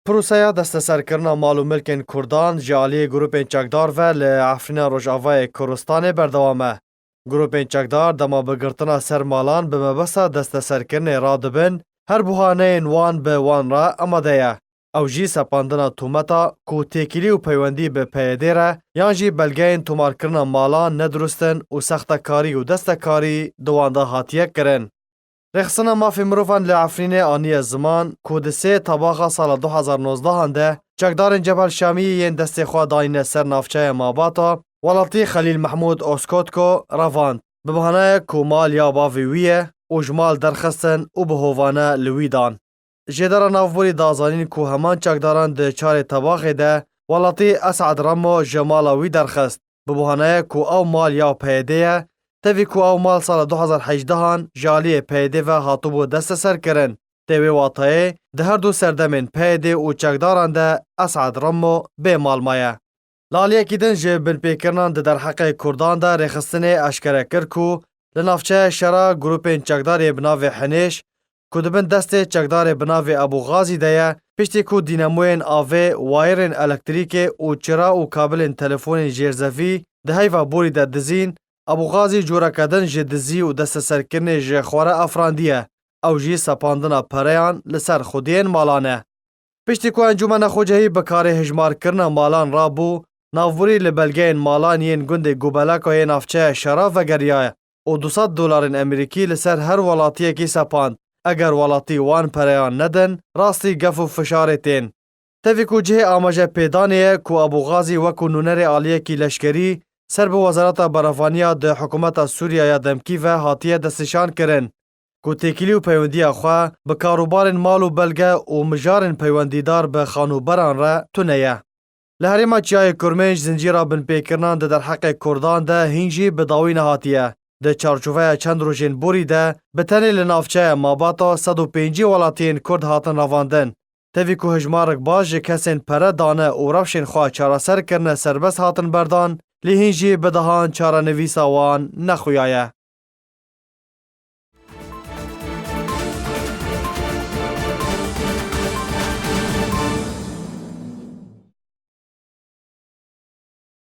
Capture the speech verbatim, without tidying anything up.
Proseya desteserkirina mal û milkên Kurdan ji aliyê grûpên çekdar ve li Efrîna Rojavayê Kurdistanê berdewam e. Grûpên çekdar dema bi girtina ser malan bi mebesta desteserkirinê radibin, her buhaneyên wan bi wan re amade ye. Ew jî sepandina tometa ku têkilî û peywendî bi P Y D re yan jî belgeyên tomarkirina malan nedurust in û sextekarî û destekarî di wan de hatiye kirin. Rêxistina Mafê Mirovan li Efrînê aniye ziman ku di sê tebaxa sala du hazar nozdehan de çekdarên Cebel Şamiyê yên destê xwe danîne ser navçeya Mabata, welatî Xelîl Mehmûd Oskotko revand, bi bahanayek ku mal ya bavê wî ye û ji mal derxistin û bi hovane li wî dan. Jêdara navborî da zanîn ku heman çekdaran di çarê tebaxê de welatî Esad Remo ji mala wî derxist, bi bahanayek ku ew mal ya P Y D ye, tevî ku ew mal sala du hazar hejdehan ji aliyê P Y D ve hatibû desteserkirin. Tê wê watayê, di her du serdemên P Y D û çekdaran de Esad Remo bê mal maye. Li aliyekî din ji binpêkirinan di derheqê Kurdan de rêxistinê eşkere kir ku li navçeya şera grûpên çekdarê bi navê Hinêş, ku di bin destê çekdarê bi navê Ebû Xazî de ye, piştî ku dînemoyên avê, wayirên elektrîkê û çira û kabilên telefonên jêrzevî di heyva borî de dizîn, Ebû Xazî coreke din ji dizî û desteserkirinê ji xwe re afirandiye. Ew jî sepandina pereyan li ser xwediyên malan e. Piştî ku Encûmena Xwecehî bi karê hijmarkirina malan rabû, navborî li belgeyên malan yên gundê Gubelaka yê navçeya şera vegeriyaye û du sed dolarên Amerîkî li ser her welatiyekî sepand. Eger welatî wan pereyan nedin, rastî gef û fişarê tên. Tevî ku cihê amajepêdanê ye ku Ebû Xazî wekû nûnerê aliyekî leşkerî ser bi Wezareta Berevaniya di hikûmeta Sûriya ya demkî ve hatiye destnîşankirin, ku têkilî û peywendiya xwe bi karûbarên mal û belge û mijarên peywendîdar bi xanûberan re tune ye. Li herêma Çiyayê Kurmênc zincîra binpêkirinan di derheqê Kurdan de hîn jî bi dawî nehatiye. Di çarçoveya çend rojên borî de bi tenê li navçeya Mabata sed û pêncî welatiyên Kurd hatin revandin. Tevî ku hijmarek baş ji kesên pere dane û rewşên xwe çareser kirine serbest hatin berdan, lê hîn jî bi dehan çarenivîsa wan nexuyaye.